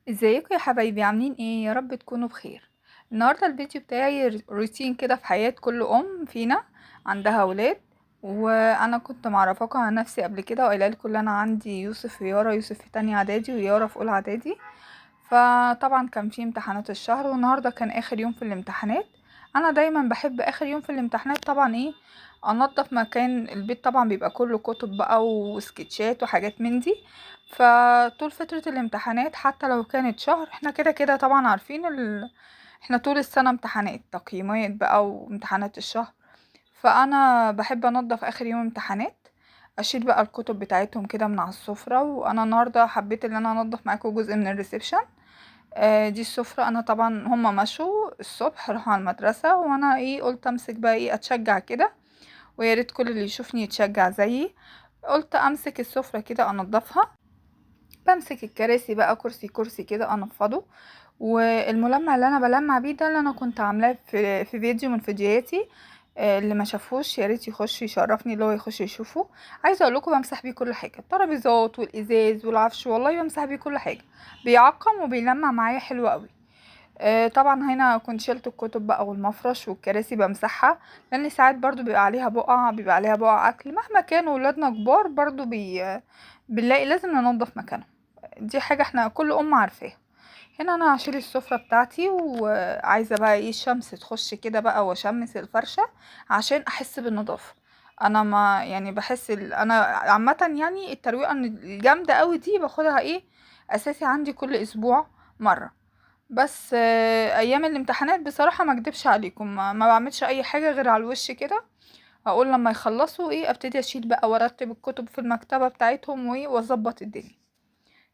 ازيكم يا حبايبي؟ عاملين ايه؟ يا رب تكونوا بخير. النهارده الفيديو بتاعي روتين كده في حياة كل ام فينا عندها اولاد. وانا كنت معرفاكم عن نفسي قبل كده وقايله لكم ان انا عندي يوسف ويارا، يوسف في تانية اعدادي ويارا في اولى اعدادي. فطبعا كان في امتحانات الشهر، والنهارده كان اخر يوم في الامتحانات. انا دايما بحب اخر يوم في الامتحانات طبعا ايه انضف مكان البيت، طبعا بيبقى كله كتب بقى وسكتشات وحاجات من دي. فطول فترة الامتحانات حتى لو كانت شهر، احنا كده كده طبعا عارفين احنا طول السنة امتحانات، تقييمات بقى وامتحانات الشهر. فانا بحب انضف اخر يوم امتحانات، اشيل بقى الكتب بتاعتهم كده من على السفرة. وانا النهاردة حبيت ان انا انضف معاكم جزء من ال reception. دي السفرة. انا طبعا هما مشوا الصبح راحوا على المدرسة، وانا ايه قلت امسك بقى ايه اتشجع كده، ويا ريت كل اللي يشوفني يتشجع زيي. قلت امسك السفرة كده انضفها، بمسك الكراسي بقى كرسي كرسي كده انفضه. والملمع اللي انا بلمع بيه ده اللي انا كنت عاملاه في فيديو من فيديوهاتي، اللي ما شافوش يا ريت يخش يشرفني اللي هو يخش يشوفه. عايزه اقول لكم بمسح بيه كل حاجة، الترابيزات والازاز والعفش، والله بمسح بيه كل حاجة، بيعقم وبيلمع معايا حلو قوي. طبعا هنا كنت شلت الكتب بقى والمفرش والكراسي بمسحها، لان ساعات برضو بيبقى عليها بقع، بيبقى عليها بقع اكل. مهما كانوا ولادنا كبار برضو بنلاقي لازم ننظف مكانهم، دي حاجة احنا كل ام عارفاها. هنا انا هشيل السفرة بتاعتي، وعايزة بقى ايه الشمس تخش كده بقى واشمس الفرشة عشان احس بالنظافة. انا ما يعني بحس انا عامة يعني الترويقة الجامدة قوي دي باخدها ايه اساسي عندي كل اسبوع مرة. بس ايام الامتحانات بصراحة ما اكدبش عليكم ما بعملش اي حاجة غير على الوش كده. اقول لما يخلصوا ايه ابتدي اشيل بقى وارتب الكتب في المكتبة بتاعتهم وايه واظبط الدنيا.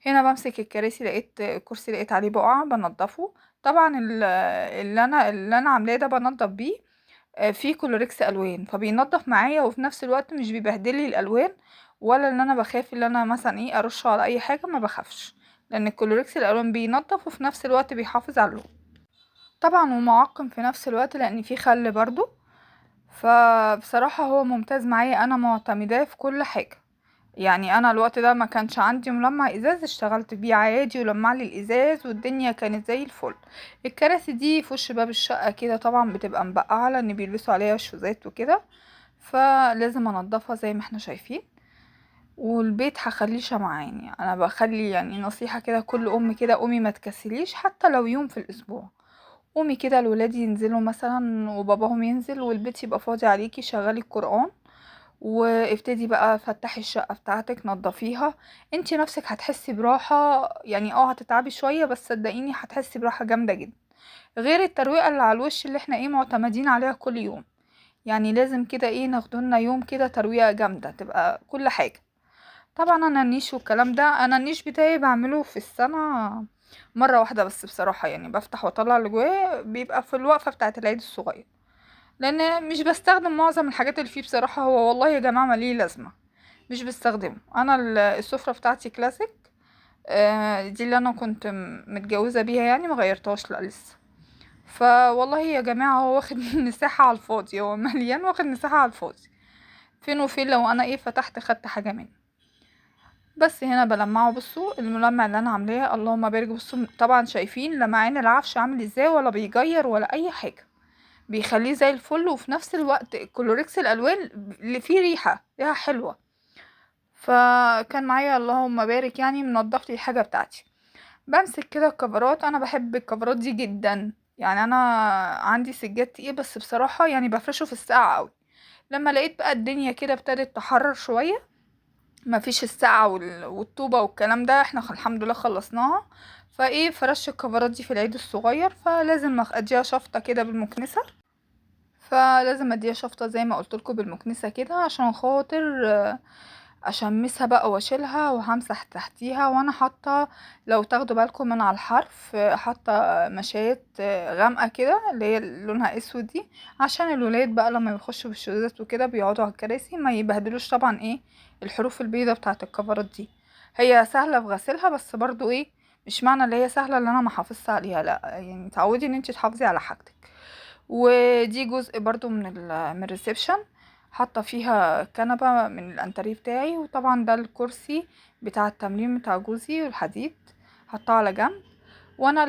هنا بمسك الكراسي، لقيت كرسي لقيت عليه بقعة بنضفه. طبعا اللي انا عاملاه ده بنضف بيه، فيه كلوريكس الوان، فبينضف معايا وفي نفس الوقت مش بيبهدلي الالوان، ولا ان انا بخاف ان انا مثلا ايه ارشه على اي حاجة، ما بخافش لان الكلوريكس الالوان بينضف وفي نفس الوقت بيحافظ على اللون طبعا، ومعقم في نفس الوقت لان فيه خل برضو. فبصراحة هو ممتاز معايا، انا معتمداه في كل حاجة. يعني انا الوقت ده ما كانش عندي ملمع ازاز، اشتغلت بيه عادي ولمع لي الازاز والدنيا كانت زي الفل. الكراسي دي في وش باب الشقة كده طبعا بتبقى مبقعة لان بيلبسوا عليها الشوزات وكده، فلازم انضفها زي ما احنا شايفين. والبيت هخليه شمعة، يعني انا بخلي يعني نصيحة كده كل ام كده، قومي ما تكسليش حتى لو يوم في الاسبوع، قومي كده الولاد ينزلوا مثلا وباباهم ينزل والبيت يبقى فاضي عليكي، شغلي القرآن وابتدي بقى فتحي الشقة بتاعتك نظفيها، انتي نفسك هتحسي براحة. يعني هتتعبي شوية بس صدقيني هتحسي براحة جامدة جدا، غير الترويقة اللي على الوش اللي احنا ايه معتمدين عليها كل يوم. يعني لازم كده ايه ناخدولنا يوم كده ترويقة جامدة تبقى كل حاجة. طبعا انا النيش والكلام ده، انا النيش بتاعي بعمله في السنة مرة واحدة بس بصراحة، يعني بفتح واطلع اللي جواه بيبقى في الوقفة بتاعة العيد الصغير، لان مش بستخدم معظم الحاجات اللي فيه بصراحة. هو والله يا جماعة ما ليه لازمة، مش بستخدمه. انا السفرة بتاعتي كلاسيك، دي اللي انا كنت متجوزة بيها، يعني ما غيرتهاش لا لسه. فوالله يا جماعة هو واخد مساحة على الفاضي، هو مليان واخد مساحة على الفاضي، فين وفين لو انا ايه فتحت خدت حاجة منه. بس هنا بلمعه، بصوا الملمع اللي انا عاملاه اللهم بارك، بصوا طبعا شايفين لمعان العفش عامل ازاي، ولا بيجير ولا اي حاجة، بيخليه زي الفل. وفي نفس الوقت كلوريكس الالوان اللي فيه ريحه، ريحه حلوة. فكان معايا اللهم بارك يعني منضف لي الحاجة بتاعتي. بمسك كده الكفرات، انا بحب الكفرات دي جدا، يعني انا عندي سجاد تقيل بس بصراحة يعني بفرشه في السقعه قوي. لما لقيت بقى الدنيا كده ابتدت تحرر شوية، ما فيش السقعه والطوبه والكلام ده، احنا الحمد لله خلصناها. فايه فرش الكفرات دي في العيد الصغير، فلازم اديها شفطه كده بالمكنسه، فلازم اديها شفطه زي ما قلت لكم بالمكنسه كده عشان خاطر اشمسها بقى واشيلها، وهمسح تحتيها. وانا حاطه لو تاخدوا بالكم من على الحرف حاطه مشايات غامقه كده اللي هي لونها اسود دي، عشان الولاد بقى لما يخشوا بالشوزات وكده بيقعدوا على الكراسي ما يبهدلوش طبعا ايه الحروف البيضة بتاعه الكفرات دي. هي سهلة في غسيلها بس برضو ايه مش معنى اللي هي سهلة اللي انا ما حافظت عليها، لا يعني تعودي ان انت تحافظي على حاجتك. ودي جزء برضو من ال reception، حاطه فيها كنبة من الانتريه بتاعي، وطبعا ده الكرسي بتاع التمرين بتاع جوزي والحديد حاطاه على جنب. وانا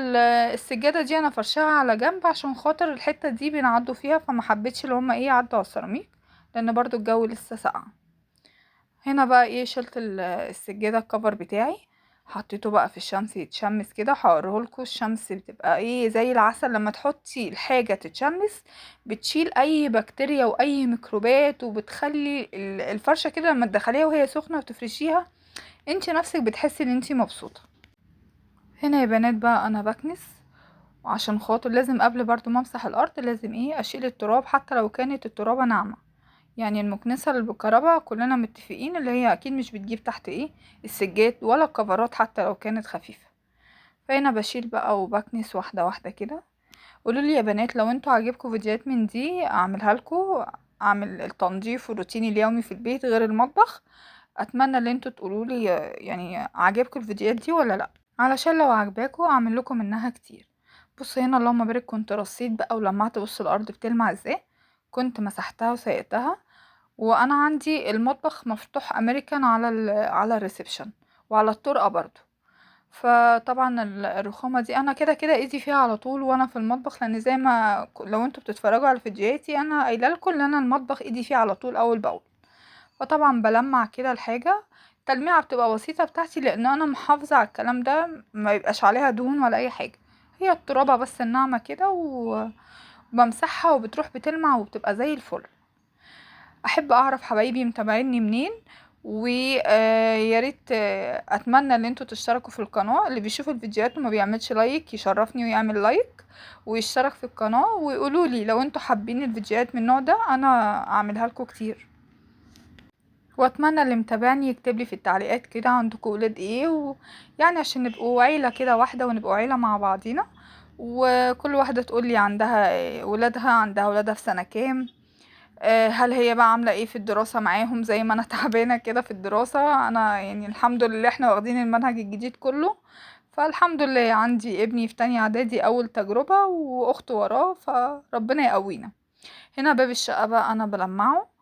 السجادة دي انا فرشاها على جنب عشان خاطر الحتة دي بنعدوا فيها، فما حبيتش اللي هما ايه يعدوا على السيراميك لان برضو الجو لسه ساقع. هنا بقى ايه شلت السجادة الكفر بتاعي، حطيته بقى في الشمس يتشمس كده. هوريهولكوا الشمس بتبقى ايه زي العسل، لما تحطي الحاجة تتشمس بتشيل اي بكتيريا واي ميكروبات، وبتخلي الفرشة كده لما تدخليها وهي سخنة وتفرشيها انتي نفسك بتحسي ان انتي مبسوطة. هنا يا بنات بقى انا بكنس عشان خاطر لازم قبل برضو ما امسح الارض لازم ايه اشيل التراب، حتى لو كانت الترابة ناعمة. يعني المكنسة اللي بالكهرباء كلنا متفقين اللي هي اكيد مش بتجيب تحت ايه السجاد ولا الكفرات حتى لو كانت خفيفة. فهنا بشيل بقى وبكنس واحدة واحدة كده. قولوا لي يا بنات لو انتوا عاجبكم فيديوهات من دي اعملها لكم، اعمل التنظيف والروتين اليومي في البيت غير المطبخ. اتمنى ان انتوا تقولوا لي يعني عاجبكم الفيديوهات دي ولا لا، علشان لو عجباكم اعمل لكم منها كتير. بصوا هنا اللهم بارك كنت رصيت بقى ولمعت، بصوا الارض بتلمع ازاي، كنت مسحتها وسيقتها. وانا عندي المطبخ مفتوح امريكان على ال reception وعلى الطرقه برضو. فطبعا الرخامه دي انا كده كده ايدي فيها على طول وانا في المطبخ، لان زي ما لو انتوا بتتفرجوا على فيديوهاتي انا قايله لكم ان انا المطبخ ايدي فيه على طول اول باول. فطبعا بلمع كده الحاجة، التلميعه بتبقى بسيطة بتاعتي لان انا محافظة على الكلام ده، ما يبقاش عليها دهون ولا اي حاجة، هي الترابه بس الناعمة كده وبمسحها وبتروح بتلمع وبتبقى زي الفل. احب اعرف حبايبي متابعيني منين، ويا ريت اتمنى ان انتوا تشتركوا في القناة. اللي بيشوف الفيديوهات وما بيعملش like يشرفني ويعمل like ويشترك في القناة، ويقولوا لي لو انتوا حابين الفيديوهات من النوع ده انا اعملها لكم كتير. واتمنى اللي متابعني يكتب لي في التعليقات كده عندكم ولاد ايه، ويعني عشان نبقوا عيله كده واحدة ونبقوا عيله مع بعضينا، وكل واحدة تقول لي عندها ولادها، عندها ولادها في سنة كام، هل هي بقى عاملة ايه في الدراسة معاهم. زي ما انا تعبانة كده في الدراسة، انا يعني الحمد لله احنا واخدين المنهج الجديد كله، فالحمد لله عندي ابني في تانية اعدادي اول تجربة واخته وراه، فربنا يقوينا. هنا باب الشقة بقى انا بلمعه،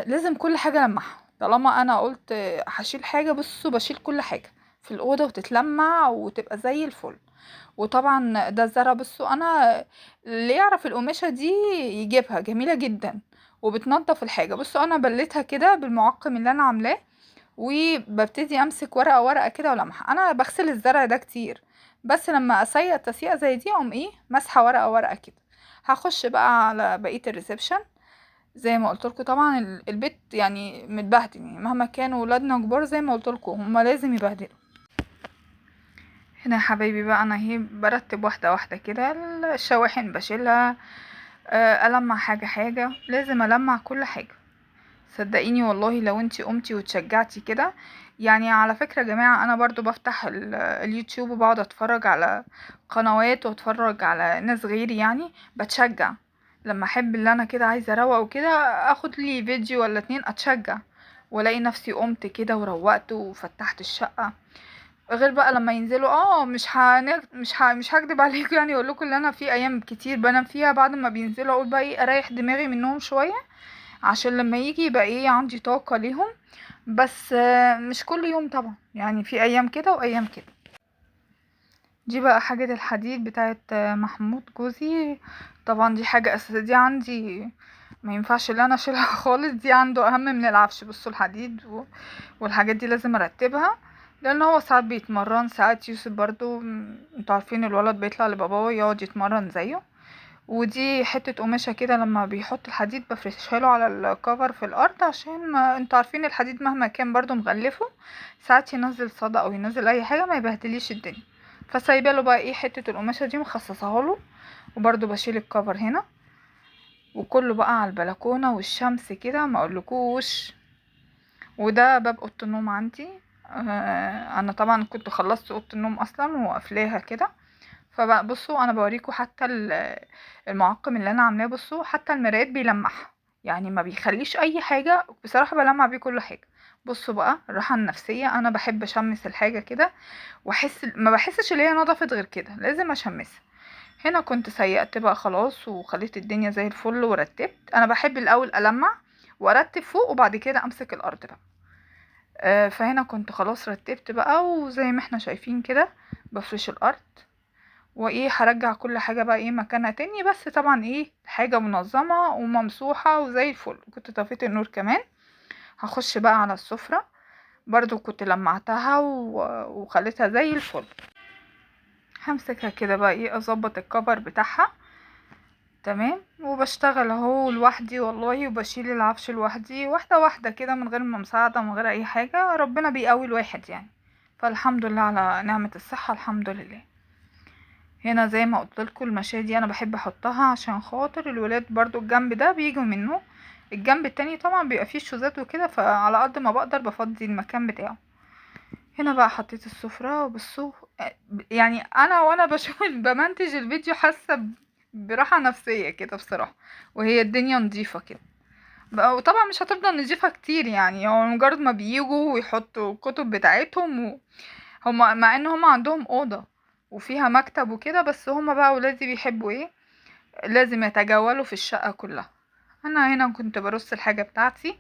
لازم كل حاجة لمعها، طالما انا قلت هشيل حاجة بصوا بشيل كل حاجة في الأوضة وتتلمع وتبقى زي الفل. وطبعا ده الزرع، بصوا انا اللي يعرف القماشة دي يجيبها، جميلة جدا وبتنظف الحاجة. بصوا انا بليتها كده بالمعقم اللي انا عاملاه، وببتدي امسك ورقة ورقة كده ولمحة. انا بغسل الزرع ده كتير، بس لما اسيق تسيقة زي دي اقوم ايه مسحة ورقة ورقة كده. هخش بقى على بقية ال reception زي ما قلت لكم. طبعا البيت يعني متبهدل، يعني مهما كانوا ولادنا كبار زي ما قلت لكم هما لازم يبهدلوا. هنا يا حبايبي بقى انا اهي برتب واحدة واحدة كده، الشواحن بشيلها، المع حاجة حاجة، لازم المع كل حاجة. صدقيني والله لو انتي قمتي وتشجعتي كده. يعني على فكرة يا جماعة انا برضو بفتح اليوتيوب وبقعد اتفرج على قنوات واتفرج على ناس غيري، يعني بتشجع لما احب اللي انا كده عايزه اروق وكده، اخد لي فيديو ولا اتنين اتشجع والاقي نفسي قمت كده وروقت وفتحت الشقة. غير بقى لما ينزلوا مش هكدب عليكم، يعني اقول لكم ان انا في ايام كتير بنام فيها بعد ما بينزلوا، اقول بقى ايه اريح دماغي منهم شوية عشان لما يجي يبقى ايه عندي طاقة ليهم. بس مش كل يوم طبعا، يعني في ايام كده وايام كده. دي بقى حاجة الحديد بتاعت محمود جوزي، طبعا دي حاجة اساسية، دي عندي ما ينفعش ان انا اشيلها خالص، دي عنده اهم من العفش. بصوا الحديد والحاجات دي لازم ارتبها، لان هو ساعات بيتمرن، ساعات يوسف برضو انتوا عارفين الولد بيطلع لباباه يقعد يتمرن زيه. ودي حتة قماشة كده لما بيحط الحديد بفرشها له على الكفر في الارض، عشان ما انتوا عارفين الحديد مهما كان برضو مغلفه ساعات ينزل صدى او ينزل اي حاجة ما يبهدليش الدنيا. فسايبه له بقى ايه حتة القماشة دي مخصصاها له. وبرضو بشيل الكفر هنا، وكله بقى على البلكونة والشمس كده ما اقولكوش. وده باب اوضة النوم عندي، انا طبعا كنت خلصت اوضة النوم اصلا وقافلاها كده. فبقى بصوا انا بوريكم حتى المعقم اللي انا عاملاه، بصوا حتى المرايات بيلمعها، يعني ما بيخليش اي حاجة، بصراحة بلمع بيه كل حاجة. بصوا بقى الراحة النفسية، انا بحب اشمس الحاجة كده واحس، ما بحسش ان هي نضفت غير كده، لازم اشمسها. هنا كنت سيقت بقى خلاص وخليت الدنيا زي الفل ورتبت. انا بحب الاول المع وارتب فوق وبعد كده امسك الارض بقى. فهنا كنت خلاص رتبت بقى، وزي ما احنا شايفين كده بفرش الارض. وايه هرجع كل حاجة بقى ايه مكانها تاني، بس طبعا ايه حاجة منظمة وممسوحة وزي الفل. كنت طفيت النور كمان. هخش بقى على السفرة، برضو كنت لمعتها وخليتها زي الفل. همسكها كده بقى ايه اظبط الكفر بتاعها. تمام. وبشتغل اهو لوحدي والله، وبشيل العفش لوحدي واحدة واحدة كده من غير ما مساعدة من غير اي حاجة، ربنا بيقوي الواحد يعني. فالحمد لله على نعمة الصحة، الحمد لله. هنا زي ما قلت لكم المشاية دي انا بحب احطها عشان خاطر الولاد برضو الجنب ده بيجوا منه، الجنب التاني طبعا بيبقى فيه شوزات وكده، فعلى قد ما بقدر بفضي المكان بتاعه. هنا بقى حطيت السفرة. وبصوا يعني انا وانا بشوف بمنتج الفيديو حاسة براحة نفسية كده بصراحة، وهي الدنيا نظيفة كده. وطبعا مش هتفضل نظيفة كتير يعني، هو مجرد ما بييجوا ويحطوا الكتب بتاعتهم هما مع ان هما عندهم أوضة وفيها مكتب وكده، بس هما بقى ولادي بيحبوا ايه، لازم يتجولوا في الشقة كلها. انا هنا كنت برص الحاجة بتاعتي،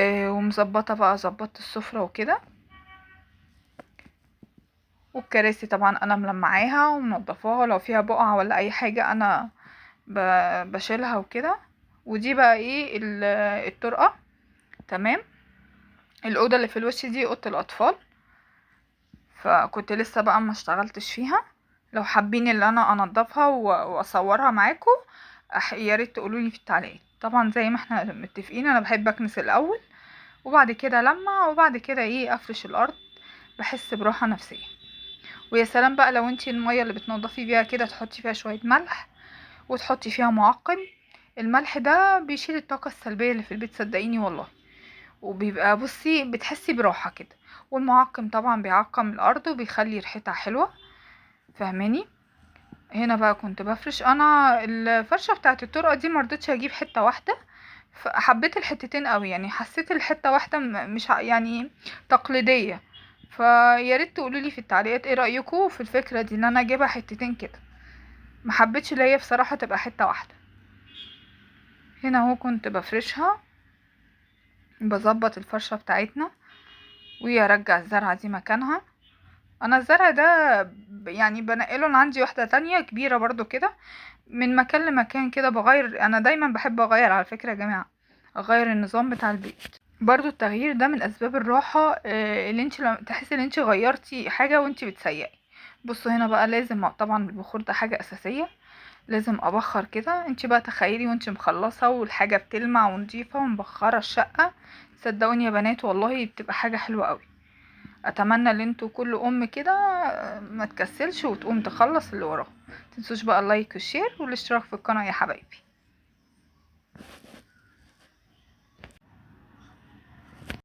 ومظبطة بقى، ظبطت السفرة وكده، والكراسي طبعا انا ملمعاها ومنضفاها، لو فيها بقعة ولا اي حاجة انا بشيلها وكده. ودي بقى ايه الطرقة. تمام. الأوضة اللي في الوش دي أوضة الأطفال، فكنت لسه بقى ما اشتغلتش فيها. لو حابين اللي انا انضفها واصورها معاكم يا ريت تقولولي في التعليقات. طبعا زي ما احنا متفقين انا بحب اكنس الاول وبعد كده لمع وبعد كده ايه افرش الارض، بحس براحة نفسية. ويا سلام بقى لو انتي المية اللي بتنضفي بيها كده تحطي فيها شوية ملح وتحطي فيها معقم. الملح ده بيشيل الطاقة السلبية اللي في البيت، صدقيني والله، وبيبقى بصي بتحسي براحة كده. والمعقم طبعا بيعقم الارض وبيخلي ريحتها حلوة، فاهماني؟ هنا بقى كنت بفرش انا الفرشة بتاعت الطرقة دي، مرضتش اجيب حتة واحدة، فحبيت الحتتين قوي يعني، حسيت الحتة واحدة مش يعني تقليدية. فيا ريت تقولولي في التعليقات ايه رأيكم في الفكرة دي ان انا اجيبها حتتين كده، ما حبيتش اللي هي بصراحة تبقى حتة واحدة. هنا اهو كنت بفرشها، بظبط الفرشة بتاعتنا، ويرجع الزرعة دي مكانها. انا الزرع ده يعني بنقله، انا عندي واحدة تانية كبيرة برضو كده من مكان لمكان كده بغير. انا دايما بحب اغير على فكرة يا جماعة، اغير النظام بتاع البيت. برضو التغيير ده من اسباب الراحة، اللي انت لما تحسي ان انت غيرتي حاجة وانت بتسيقي. بصوا هنا بقى لازم طبعا البخور ده حاجة اساسية، لازم ابخر كده. انت بقى تخيلي وانت مخلصة والحاجة بتلمع ونضيفة ومبخرة الشقة، صدقوني يا بنات والله بتبقى حاجة حلوة قوي. اتمنى ان انتوا كل ام كده ما تكسلش وتقوم تخلص اللي وراها. متنسوش بقى ال like وال share والاشتراك في القناة يا حبايبي.